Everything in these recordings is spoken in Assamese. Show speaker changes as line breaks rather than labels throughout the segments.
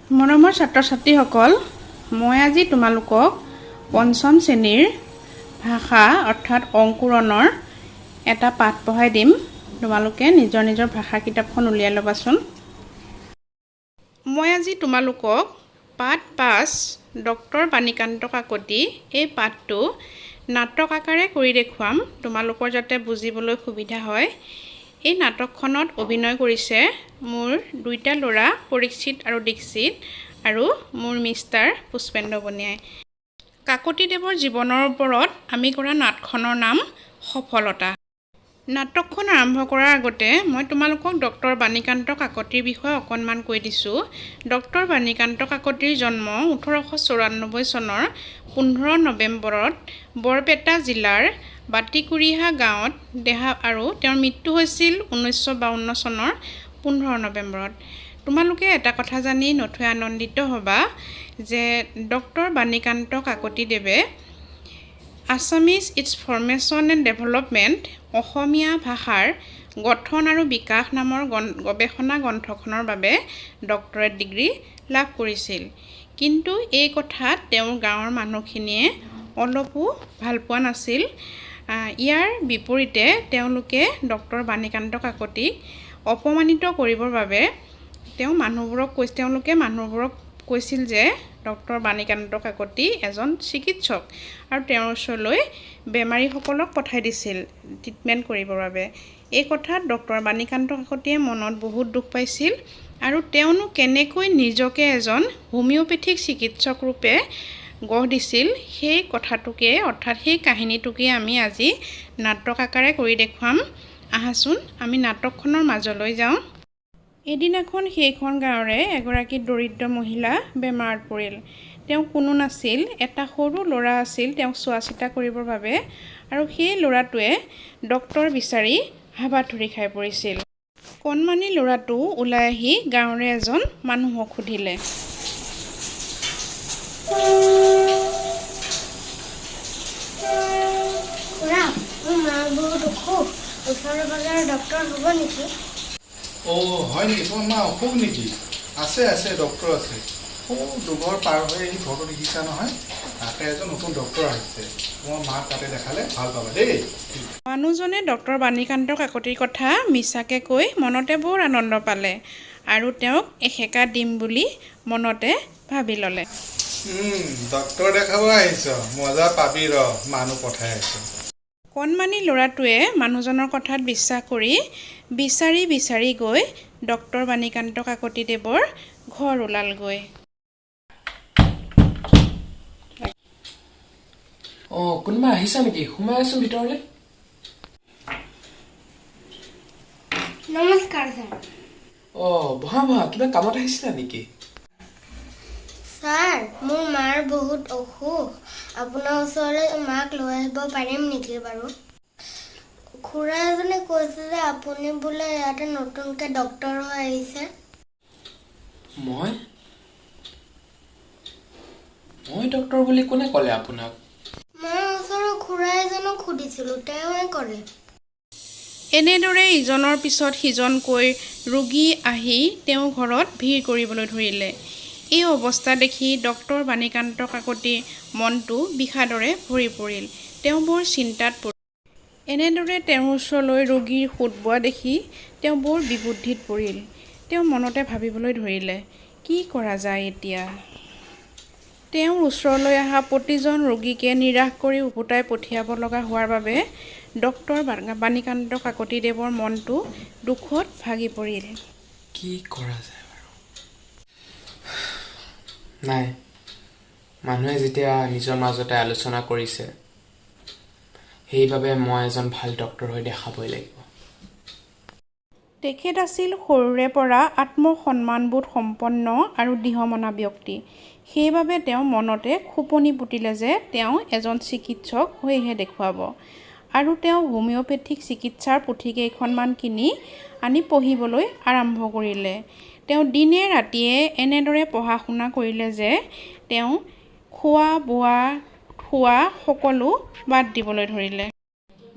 মৰমৰ ছাত্ৰ ছাত্ৰীসকল, মই আজি তোমালোকক পঞ্চম শ্ৰেণীৰ ভাষা অৰ্থাৎ অংকুৰণৰ এটা পাঠ পঢ়াই দিম। তোমালোকে নিজৰ নিজৰ ভাষা কিতাপখন উলিয়াই ল'বাচোন। মই আজি তোমালোকক পাঠ 5, ডক্টৰ বাণীকান্ত কাকতি, এই পাঠটো নাটক আকাৰে কৰি দেখুৱাম, তোমালোকৰ যাতে বুজিবলৈ সুবিধা হয়। এই নাটকখনত অভিনয় কৰিছে মোৰ দুইটা ল'ৰা পৰীক্ষিত আৰু দীক্ষিত আৰু মোৰ মিষ্টাৰ পুষ্পেন্দ্ৰ বনিয়াই। কাকতিদেৱৰ জীৱনৰ ওপৰত আমি কৰা নাটখনৰ নাম সফলতা। নাটকখন আৰম্ভ কৰাৰ আগতে মই তোমালোকক ডক্টৰ বাণীকান্ত কাকতিৰ বিষয়ে অকণমান কৈ দিছোঁ। ডক্টৰ বাণীকান্ত কাকতিৰ জন্ম 1894 চনৰ 15 নৱেম্বৰত বৰপেটা জিলাৰ বাটিকুৰিহা গাঁৱত দেহা আৰু তেওঁৰ মৃত্যু হৈছিল 1952 চনৰ 15 নৱেম্বৰত। তোমালোকে এটা কথা জানি নথৈ আনন্দিত হ'বা যে ডক্টৰ বাণীকান্ত কাকতিদেৱে "Assamese, Its Formation and Development", Asamiya ভাষাৰ গঠন আৰু বিকাশ নামৰ গৱেষণা গ্ৰন্থখনৰ বাবে ডক্টৰেট ডিগ্ৰী লাভ কৰিছিল। কিন্তু এই কথাত তেওঁৰ গাঁৱৰ মানুহখিনিয়ে অলপো ভাল পোৱা নাছিল। ইয়াৰ বিপৰীতে তেওঁলোকে ডক্টৰ বাণীকান্ত কাকতিক অপমানিত কৰিবৰ বাবে তেওঁলোকে মানুহবোৰক কৈছিল যে ডক্টৰ বাণীকান্ত কাকতি এজন চিকিৎসক আৰু তেওঁৰ ওচৰলৈ বেমাৰীসকলক পঠাই দিছিল ট্ৰিটমেণ্ট কৰিবৰ বাবে। এই কথাত ডক্টৰ বাণীকান্ত কাকতিয়ে মনত বহুত দুখ পাইছিল আৰু তেওঁনো কেনেকৈ নিজকে এজন হোমিঅ'পেথিক চিকিৎসক ৰূপে গঢ় দিছিল, সেই কথাটোকে অৰ্থাৎ সেই কাহিনীটোকে আমি আজি নাটক আকাৰে কৰি দেখুৱাম। আহাচোন, আমি নাটকখনৰ মাজলৈ যাওঁ। এদিনাখন সেইখন গাঁৱৰে এগৰাকী দৰিদ্ৰ মহিলা বেমাৰত পৰিল। তেওঁ কোনো নাছিল, এটা সৰু ল'ৰা আছিল তেওঁক চোৱা চিতা কৰিবৰ বাবে আৰু সেই ল'ৰাটোৱে ডক্তৰ বিচাৰি হাবাথুৰি খাই পৰিছিল। কণমানি ল'ৰাটো ওলাই আহি গাঁৱৰে এজন মানুহক সুধিলে।
খুৰা, মোৰ মাৰ বহুত অসুখ। ওচৰে পাজৰে ডক্তৰ হ'ব নেকি?
অ' হয় নেকি? তোমাৰ মা অসুখ নেকি? আছে আছে, ডক্তৰ আছে। সৌ দুঘৰ পাৰ হৈ আহি ঘৰটো দেখিছা নহয়, তাতে এজন নতুন ডক্তৰ আহিছে। তোমাৰ মাক তাতে দেখালে ভাল পাবা দেই।
মানুহজনে ডক্তৰ বাণীকান্ত কাকতিৰ কথা মিছাকে কৈ মনতে বৰ আনন্দ পালে আৰু তেওঁক এসেকা দিম বুলি মনতে ভাবি ল'লে।
ডক্তৰ দেখাব আহিছ, মজা পাবি ৰ, মানুহ পঠাই আছো।
কণমানি ল'ৰাটোৱে মানুহজনৰ কথাত বিশ্বাস কৰি বিচাৰি বিচাৰি গৈ ডক্তৰ বাণীকান্ত কাকতিদেৱৰ ঘৰ ওলালগৈ।
অঁ, কোনোবা আহিছা নেকি? সোমাই আছোন ভিতৰলৈ।
নমস্কাৰ ছাৰ।
অঁ, বহা বহা। কিবা কামত আহিছিলা নেকি?
ছাৰ, মোৰ মাৰ বহুত অসুখ। আপোনাৰ ওচৰলৈ মাক লৈ আহিব পাৰিম নেকি বাৰু? খুৰা এজনে কৈছে যে আপুনি বোলে ইয়াতে নতুনকৈ ডক্তৰ হৈ আহিছে।
মই মই ডক্তৰ বুলি কোনে ক'লে আপোনাক?
মই ওচৰৰ খুৰা এজনক সুধিছিলোঁ, তেওঁৱে ক'লে।
এনেদৰে ইজনৰ পিছত সিজনকৈ ৰোগী আহি তেওঁৰ ঘৰত ভিৰ কৰিবলৈ ধৰিলে। এই অৱস্থা দেখি ডক্তৰ বাণীকান্ত কাকতিৰ মনটো বিষাদৰে ভৰি পৰিল। তেওঁ বৰ চিন্তাত পৰিল। এনেদৰে তেওঁৰ ওচৰলৈ ৰোগীৰ সোঁত বোৱা দেখি তেওঁ বৰ বিবুদ্ধিত পৰিল। তেওঁ মনতে ভাবিবলৈ ধৰিলে, কি কৰা যায় এতিয়া? তেওঁৰ ওচৰলৈ অহা প্ৰতিজন ৰোগীকে নিৰাশ কৰি ওভোতাই পঠিয়াব লগা হোৱাৰ বাবে ডক্তৰ বাণীকান্ত কাকতিদেৱৰ মনটো দুখত ভাগি পৰিল।
কি কৰা যায় বাৰু? নাই, মানুহে যেতিয়া নিজৰ মাজতে আলোচনা কৰিছে, সেইবাবে মই এজন ভাল ডক্তৰ হৈ দেখাবই লাগিব।
তেখেত আছিল সৰুৰে পৰা আত্মসন্মানবোধ সম্পন্ন আৰু দৃঢ়মনা ব্যক্তি। সেইবাবে তেওঁ মনতে খোপনি পুতিলে যে তেওঁ এজন চিকিৎসক হৈহে দেখুৱাব আৰু তেওঁ হোমিঅ'পেথিক চিকিৎসাৰ পুথি কেইখনমান কিনি আনি পঢ়িবলৈ আৰম্ভ কৰিলে। তেওঁ দিনে ৰাতিয়ে এনেদৰে পঢ়া শুনা কৰিলে যে তেওঁ খোৱা বোৱা শোৱা সকলো বাদ দিবলৈ ধৰিলে।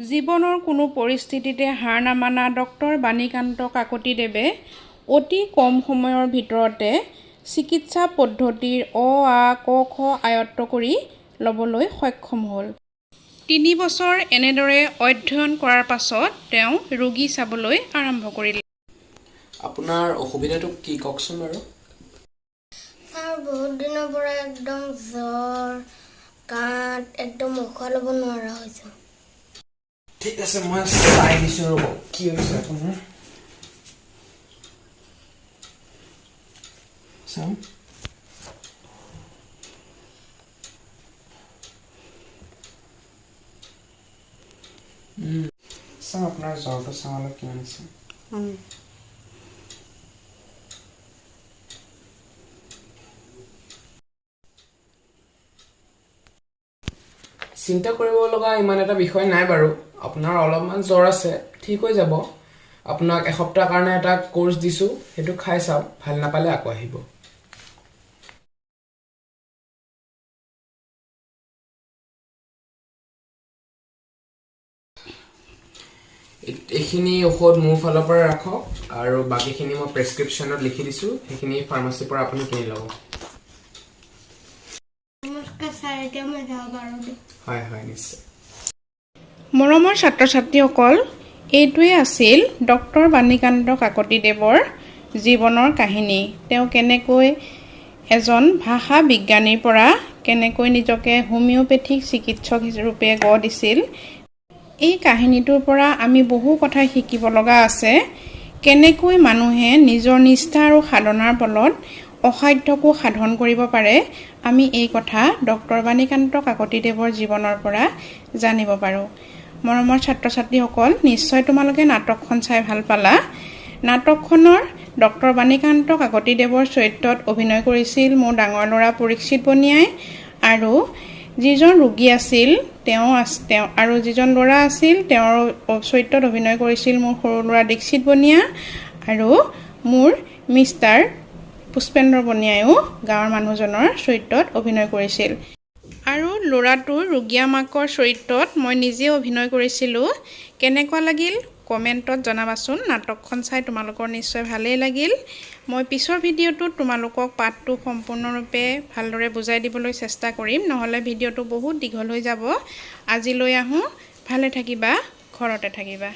জীৱনৰ কোনো পৰিস্থিতিতে হাৰ নামানা ডক্তৰ বাণীকান্ত কাকতিদেৱে অতি কম সময়ৰ ভিতৰতে চিকিৎসা পদ্ধতিৰ অ আ ক খ আয়ত্ব কৰি ল'বলৈ সক্ষম হ'ল। 3 বছৰ এনেদৰে অধ্যয়ন কৰাৰ পাছত তেওঁ ৰোগী চাবলৈ আৰম্ভ কৰিলে।
আপোনাৰ অসুবিধাটো কি কওকচোন বাৰু?
ছাৰ, বহুত দিনৰ পৰা একদম জ্বৰ, কাহ, একদম উশাহ ল'ব নোৱাৰা হৈছোঁ।
ঠিক আছে, মই চাই দিছোঁ, ৰ'ব, কি হৈছে আপোনাৰ। চাওঁ। চাওঁ, আপোনাৰ জ্বৰটো চাওঁ অলপ কিমান আছে। চিন্তা কৰিব লগা ইমান এটা বিষয় নাই বাৰু। আপোনাৰ অলপমান জ্বৰ আছে, ঠিক হৈ যাব। আপোনাক এসপ্তাহ কাৰণে এটা কোৰ্চ দিছোঁ, সেইটো খাই চাওক, ভাল নাপালে আকৌ আহিব। এইখিনি ঔষধ মোৰ ফালৰ পৰা ৰাখক আৰু বাকীখিনি মই প্ৰেছক্ৰিপশ্যনত লিখি দিছোঁ, সেইখিনি ফাৰ্মাচীৰ পৰা আপুনি কিনি ল'ব।
নমস্কাৰ ছাৰ, এতিয়া মই যাব পাৰোঁ দেই।
হয় হয়, নিশ্চয়।
মৰমৰ ছাত্ৰ ছাত্ৰীসকল, এইটোৱে আছিল ডক্টৰ বাণীকান্ত কাকতিদেৱৰ জীৱনৰ কাহিনী। তেওঁ কেনেকৈ এজন ভাষা বিজ্ঞানীৰ পৰা কেনেকৈ নিজকে হোমিঅ'পেথিক চিকিৎসক ৰূপে গঢ় দিছিল। এই কাহিনীটোৰ পৰা আমি বহু কথা শিকিব লগা আছে। কেনেকৈ মানুহে নিজৰ নিষ্ঠা আৰু সাধনাৰ বলত অসাধ্যকো সাধন কৰিব পাৰে, আমি এই কথা ডক্টৰ বাণীকান্ত কাকতিদেৱৰ জীৱনৰ পৰা জানিব পাৰোঁ। মৰমৰ ছাত্ৰ ছাত্ৰীসকল, নিশ্চয় তোমালোকে নাটকখন চাই ভাল পালা। নাটকখনৰ ডক্টৰ বাণীকান্ত কাকতিদেৱৰ চৰিত্ৰত অভিনয় কৰিছিল মোৰ ডাঙৰ ল'ৰা পৰীক্ষিত বনিয়াই, আৰু যিজন ৰোগী আছিল তেওঁ আৰু যিজন ল'ৰা আছিল তেওঁৰ চৰিত্ৰত অভিনয় কৰিছিল মোৰ সৰু ল'ৰা দীক্ষিত বনিয়া, আৰু মোৰ মিষ্টাৰ পুষ্পেন্দ্ৰ বনিয়ায়ো গাঁৱৰ মানুহজনৰ চৰিত্ৰত অভিনয় কৰিছিল। আৰু ল'ৰাটোৰ ৰুগীয়া মাকৰ চৰিত্ৰত মই নিজে অভিনয় কৰিছিলোঁ। কেনেকুৱা লাগিল কমেণ্টত জনাবাচোন। নাটকখন চাই তোমালোকৰ নিশ্চয় ভালেই লাগিল। মই পিছৰ ভিডিঅ'টোত তোমালোকক পাঠটো সম্পূৰ্ণৰূপে ভালদৰে বুজাই দিবলৈ চেষ্টা কৰিম, নহ'লে ভিডিঅ'টো বহুত দীঘল হৈ যাব। আজিলৈ আহোঁ, ভালে থাকিবা, ঘৰতে থাকিবা।